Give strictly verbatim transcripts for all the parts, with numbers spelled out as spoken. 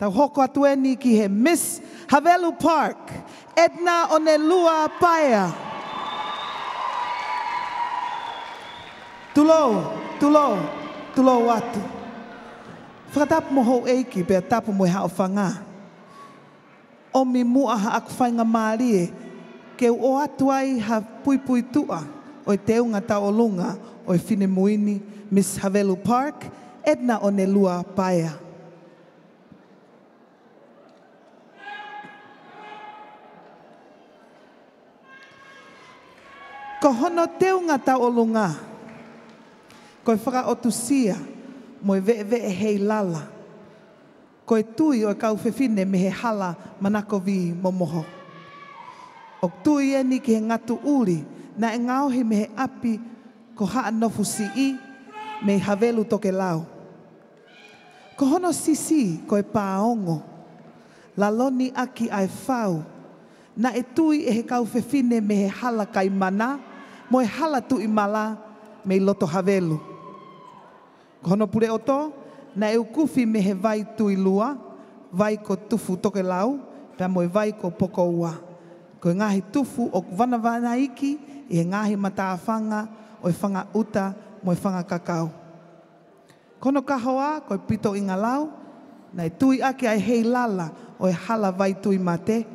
Tau hoko atu eni ki he Miss Havelu Park, Edna Onelua Paea. Tulou, tulou, tulou atu. Fakatapu mo houʻeiki, pea tapu mo e haʻofanga. ʻOmi muʻa haʻaku faingamālie ke u ʻoatu ai ha puipuituʻa ʻo e teunga tauʻolunga ʻo e finemui ni, Miss Havelu Park, Edna Onelua Paea. Ko hono teunga tauʻolunga, ko e fakaʻotusia mo e veʻeveʻe heilala. Ko e tui ʻo e kau fefine mei he hala Manakovi Momoho. ʻOku tui eni ki he ngatu ʻuli naʻe ngaohi mei he ʻapi ko Haʻanofusiʻi mei Havelu Tokelau. Ko hono sisi ko e pāongo. Lalo ni ʻaki ʻa e fau. Naʻe tui ʻe he kau fefine mei he hala Kaimana mo e hala Tuʻimala mei loto Havelu. Ko hono puleʻoto, naʻe ukufi mei he vai Tuilua, vai ko Tufu Tokelau, pea mo e vai ko Pokoua. Ko e ngaahi tufu ʻoku vanavanaiki ʻi he ngaahi matāfanga ʻo e fanga ʻuta mo e fanga kakau. Ko hono kahoa, ko e pito ʻingalau, naʻe tui ʻaki ʻa e heilala ʻo e hala Vaituimate.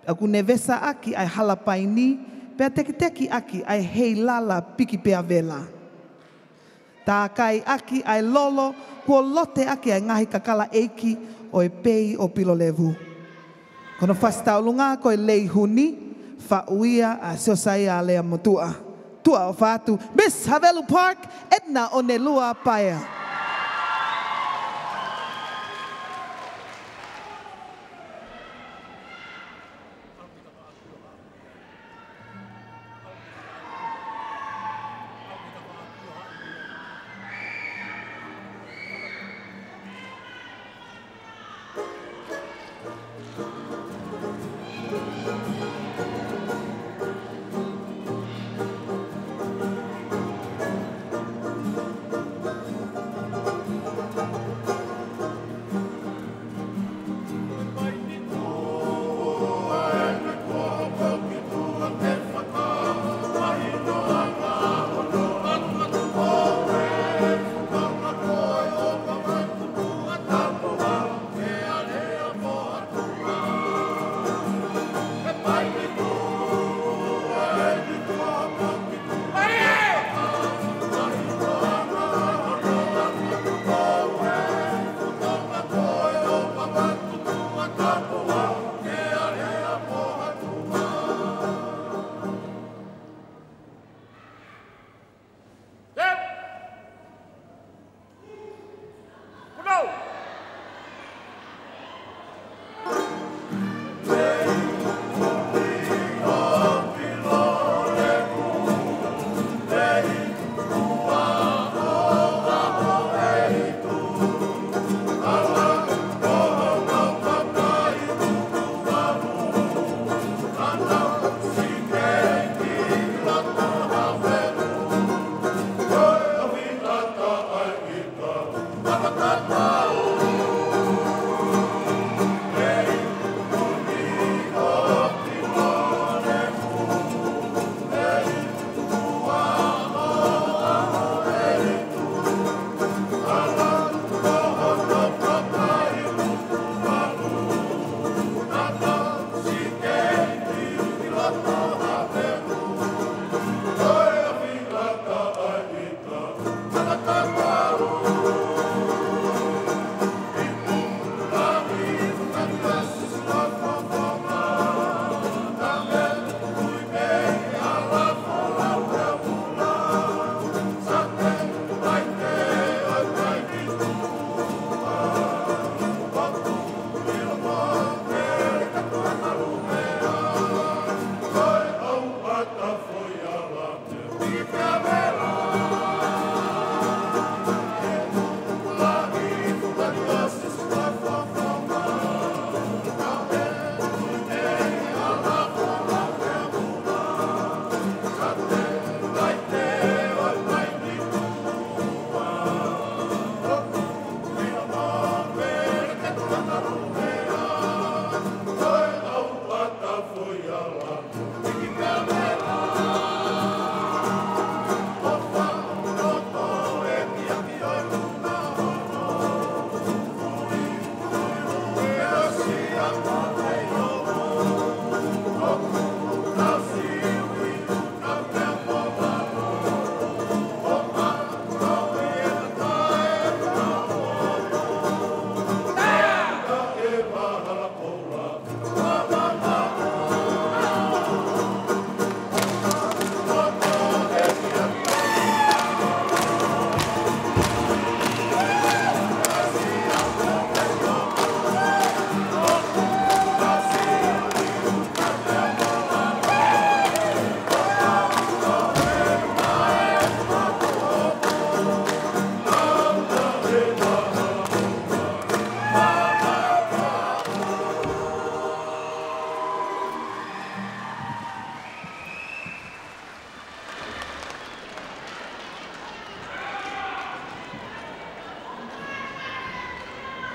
ʻOku ne vesa ʻaki ʻa e hala Paini, pea tekiteki ʻaki ʻa e heilala Piki Peavela. Tākai ʻaki ʻa e lolo, kuo lote ʻaki ʻa e ngaahi kakala ʻeiki ʻo e pei ʻo Pilolevu. Ko hono fasi tauʻolunga ko e Leihuni, faʻu ia ʻa Siosaia Aleamotuʻa. Tuʻa ʻofa atu, Miss Havelu Park, Edna Onelua Paea.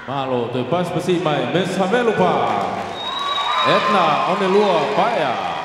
Mālō, toe pasipasi mai, Miss Havelupa. Etna Onelua Paea.